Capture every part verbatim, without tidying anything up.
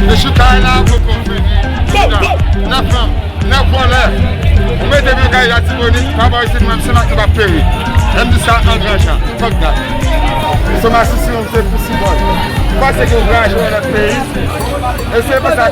Mesye kay la poko fini. Nèf fanm, nèf vòlè. Ou mete bagay Latibonit, pa ba isit, menm se mak nou pa peri. Menm di sa an gran jan. Fuck that. Se masisi, se pussy boy. Ou panse ke ou graje nan lòt peyi? E se pou sa.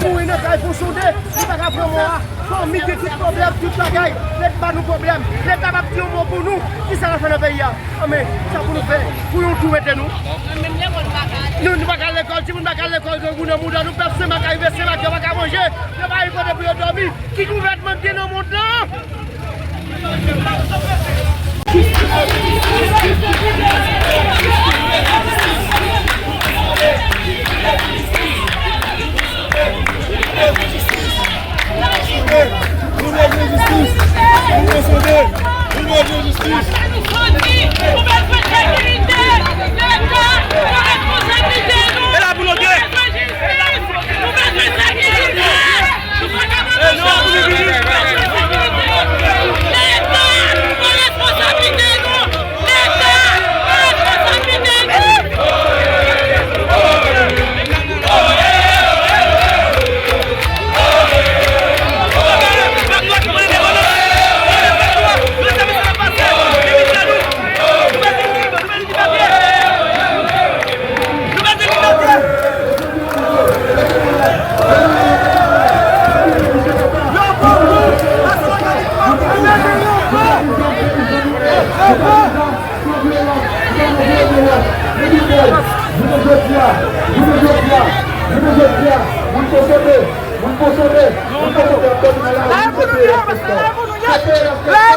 Mouri nan kay pou sonde, li pa ka pran mò a. Fanmi gen tout pwoblèm, tout bagay. Leta ba nou pwoblèm. Leta p ap di yon mo pou nou. Kisa n ap fè nan peyi a? Anben, sa pou nou fè? Pou yon tou mete nou? Nou, nou pa ka al lekòl, timoun pa ka al lekòl, grangou nan mouda nou, pèp Senmak ka rive Senmak, yo pa ka manje, yo pa gen kote pou yo dòmi. Ki gouvènman k gen nan mond lan? Nou bezwen jistis! Nou bezwen jistis! E la pou nou de! Jounen jodi a, jounen jodi a, jounen jodi a, moun posede, moun posede, moun posede ap dòmi nan lari, se P R F Kestò. Se P R F Kestò,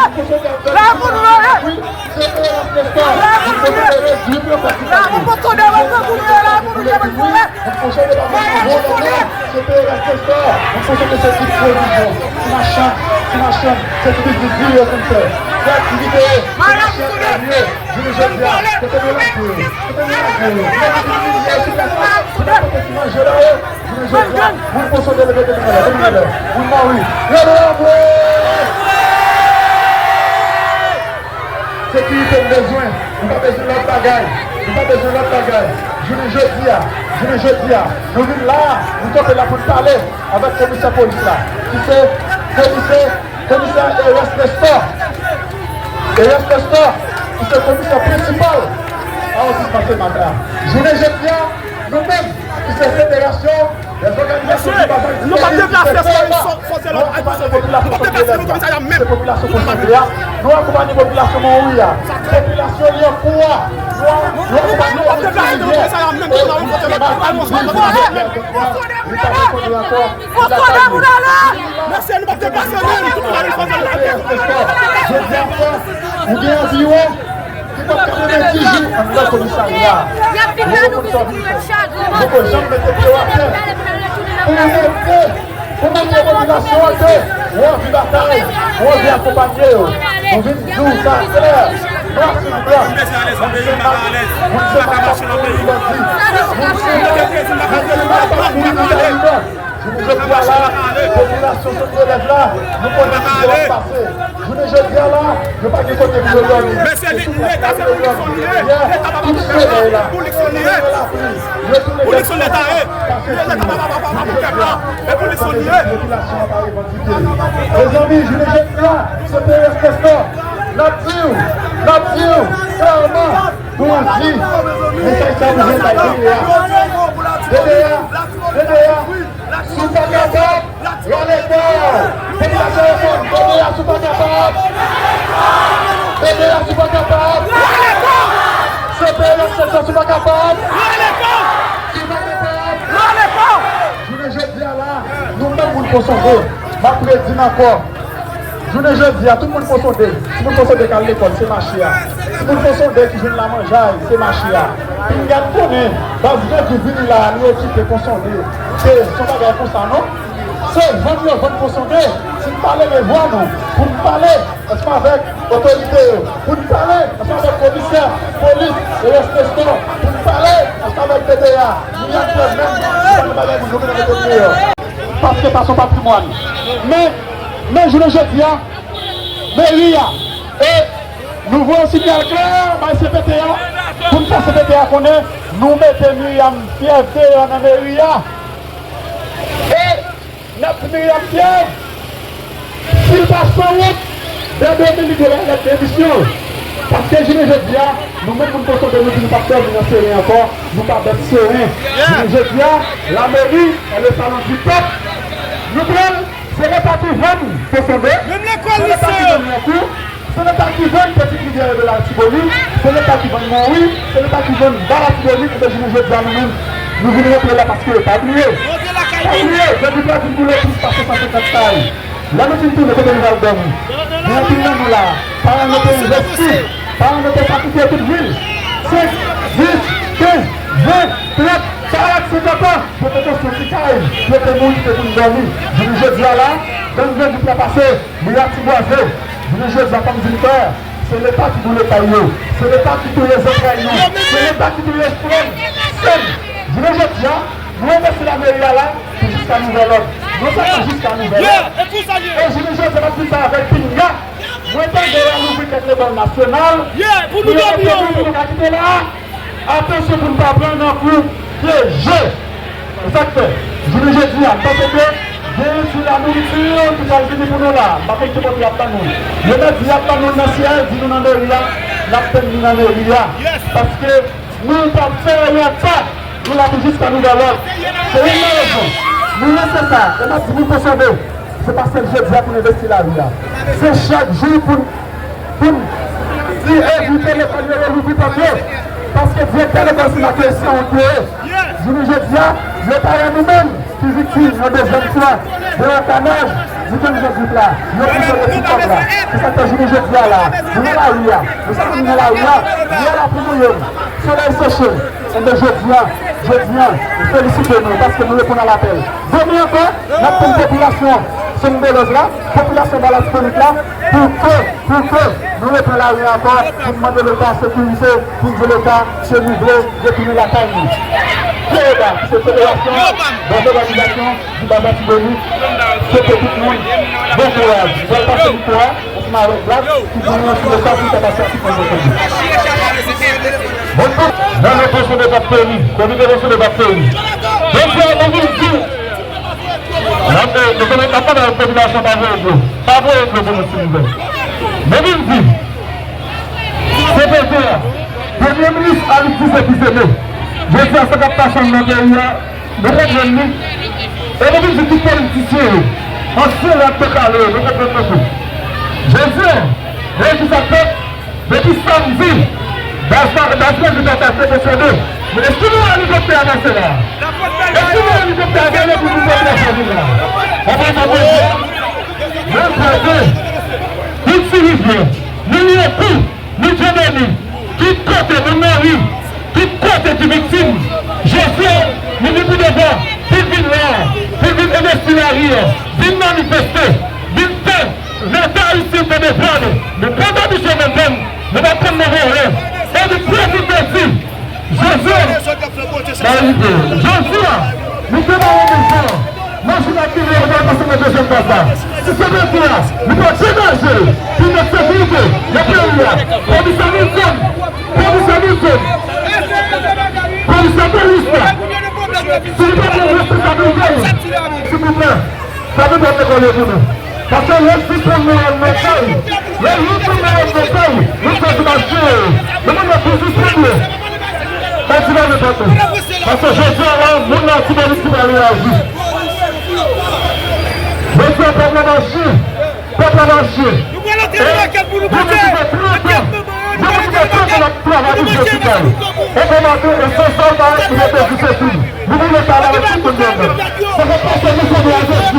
moun posede ap dòmi nan lari. Wi, se P R F Kestò, moun posede redwi pran pati kay yo. Moun posede pa konn manje nan men. Se P R F Kestò, moun posede se tout pwovizyon. Ti machann, ti machann, se tout biznis diri yo konn fè. Fè aktivite yo, se machann yo. Jounen jodi a, kote nou lage yo? Kote nou lage yo? Lè nou vin milyè sou plas la, se pa kote ki manje la yo. Jounen jodi a, moun posede leve tèt anlè, tèt anlè. Moun mouri. Leve anmwe! Sekirite n bezwen. Nou pa bezwen lòt bagay. Nou pa bezwen lòt bagay. Jounen jodi a, jounen jodi a, nou vin la a, nou kanpe la pou n pale avèk komisè polis la, ki se komisè, komisè Erès Nestor. Erès Nestor, ki se komisè prensipal awondisman Senmak la. Jounen jodi a, nou menm, ki se federasyon, nou pa deplase, fò se lòt, nou pa deplase, nou komisarya menm. Se popilasyon konsantre a. Nou akonpanye popilasyon Mawouya. Popilasyon Lyankou a. Nou akonpanye popilasyon Rivyè. Mesye, nou pa deplase menm. Jodi a, ou gen anviwon ki fè katrevendis jou anndan komisarya a. Yo rekonèt sa. Yo poko janm mete pye yo atè. Pou mete, pou mete popilasyon an ke ou anvi batay, ou anvi akonpanye yo. Nou vin di w sa klè, nwa sou blan. Moun Senmak, moun Senmak ap mouri bandi. Moun Senmak ap mouri bandi. Jounen jodi a la, popilasyon Sent Jozèf la, nou konnen ki jan w ap pase. Jounen jodi a la, yo pa gen kote pou yo dòmi. Mesye, Leta se pou Likson li ye. Leta pa pou pèp la. Pou Likson li ye. Pou Likson Leta ye. Leta pa pou pèp la. E pou Likson li ye. Popilasyon an pa revandike. Mezanmi, jounen jodi a, se P R F Kestò. N ap di w, n ap di w klèman, nou anvi mesaj sa pou jwenn bay P D A. P D A, P D A, si w pa kapab, rale kò w. Popilasyon reponn, P D A, si w pa kapab. P D A, si w pa kapab. Se P R F Kestò, si w pa kapab. Si w pa kapab. Jounen jodi a la, nou menm moun Pon Sonde, m ap redi n ankò. Jounen jodi a, tout moun Pon Sonde, timoun Pon Sonde k al lekòl, se mache a. Timoun Pon Sonde ki jwenn lamanjay, se mache a. Pinga n konnen baz Grandi vini la a, li okipe Pon Sonde. Se, se yon bagay konsa, non? Se vann yo vann Pon Sonde. Si n pale de vwa nou, pou n pale ansanm avèk otorite yo, pou n pale ansanm avèk komisè polis Erès Nestor, pou n pale ansanm avèk P D A, nou y ap fè menm jan de bagay pou nou mete deyò. Paske sa se yon patrimwàn. Men, men jounen jodi a, meri a, e nou voye yon siyal klè bay C P T a, pou n fè C P T a konnen nou mete Myriam Pierre deyò nan meri a. E n ap di Myriam Pierre, si l pa san wont, dè demen li dwe bay lèt demisyon l. Paske jounen jodi a, nou menm moun Pon Sonde, nou di nou p ap dòmi nan seren ankò, nou pa bèt seren. Jounen jodi a, la mairie est le salon du peuple. Nou pran l, se Leta ki vann Pon Sonde, se Leta ki vann Lankou, se Leta ki vann Petite Rivière de l'Artibonite, se Leta ki vann Monwi, se Leta ki vann Ba Latibonit, ebyen jounen jodi a nou menm, nou vin rantre la paske pa bliye. Pa bliye, Grandi Pla vin boule plis pase san senkant kay. Lè nou fin tounen kote nou pral dòmi. Gen anpil nan nou la, paran nou te envesti, paran nou te sakrifye tout vi l. Senk, dis, kenz, ven, trant, karant, senkant an, pou te konstwi ti kay, pou te mouri, te vin dòmi. Jounen jodi a la, gang Grandi Pla pase, li ratibwaze. Jounen jodi a, fò m di l klè, se Leta ki boule kay yo, se Leta ki touye zantray nou, se Leta ki touye frè m, sè m. Jounen jodi a, nou envesti lameri a la pou jiska nouvèl òd. Non sèlman jiska nouvèl òd, e jounen jodi a, n ap di sa avèk pinga. Mwen tande y al ouvri kèk lekòl nasyonal pou yo mete nou pou nou ka kite la a. Atansyon pou n pa pran nan kou pyeje. Se sa k fè, jounen jodi a, m panse ke gen ti lanouriti ki pral vini pou nou la. M pa konn ki kote y ap ban nou l. Yo mèt di y ap ban nou l nan syèl, di nou nan meri a, n ap tann li nan meri a. Paske nou p ap fè anyen ak sa. Nou la pou jiska nouvèl òd. Se youn nan rezon. Nou lanse sa, e n ap di moun Pon Sonde, se pa sèl jodi a pou n envesti lari a. Se chak jou pou n, pou n di evite lekòl yo relouvri pòt yo. Paske direktè lekòl Senmak yo se yon kwe. Jounen jodi a, yo pa wè nou menm ki viktim yon dezyèm fwa de rakanaj di gang Grandi Pla. Yo pran sou ti kòb la. Se sa k fè jounen jodi a la, nou nan lari a. Nou sa nou nan lari a, nou la pou nou ye. Solèy seche. Enben, jodi a, jodi a, m felisite nou paske nou reponn a lapèl. Demen ankò, n ap tann popilasyon Senn Delòz la, popilasyon Ba Latibonit la, pou ke, pou ke nou reprann lari a ankò, pou n mande Leta sekirite, pou n di Leta ke nou vle retounen lakay nou. Fedba, ki se Federasyon dèzòganizasyon di Ba Latibonit, swete tout moun bon kouraj. M pral pase mikwo a ansanm avèk Black, ki di nou yon ti mesaj pou fè pase a tout moun konprann. Bon, nan lè Pon Sonde p ap peri, komite Pon Sonde p ap peri. Jodi a, nou vin di, n ap, nou konnen n ap mande popilasyon pa voye dlo. Pa voye dlo pou nou, silvouplè. Nou vin di, se pete a, Premye Minis Alix Toussaint ki se nou. Jodi a, sa k ap pase nan peyi a, nou konprann li. E nou vin di tout politisyen yo, ansyen yo ak tan kale yo, nou konprann nou tou. Jodi a, men ki sa k fèt, depi samdi, baz la, baz la vin atake Pon Sonde. Men èske nou wè elikoptè a pase la? Èske nou wè elikoptè a vole pou nou popilasyon vin la? Anpil nan Bondye, nan Bondye, tout ti rivyè, nou yon kou. Ni Djodani, ki kote nou mouri, ki kote ki viktim, Jozye, li vin pou devwa, pou l vin la, pou l vin envesti lari a, vin manifeste, vin fè Leta ayisyen tande vwa nou. Nou pa t abitye menm tann, nou pa t konn nan vòlè. E nou pwofite di, Jozye, Jodi a, nou te ba yo mizè. Machin ak ki vle yo pral pase nan dezyèm baz la. Si se pete a, nou pral degaje pou met sekirite nan peyi a. Komisè Milton, Komisè Milton, Komisè Pelis la, si nou pa pran responsabilite nou, silvouplè, sa nou pral dekonnen pou nou. Paske lè l sispann nou al nan kay, lè l sispann nou al nan kay, nou fè di mache, nou mande pou sispann yo. Mwen di la repèt nou. Paske jodi a la, moun nan Latibonit ki pral reyaji. Jodi a, pèp la mache, pèp la mache. E nou ki fè trant an, nou ki fè trant an n ap travay pou jodi a. E bon maten, e se sa w pa wè ki mete di se fini. Nou vin lè sa la avèk tout moun nan men. Se fè pase nou fè de ajan.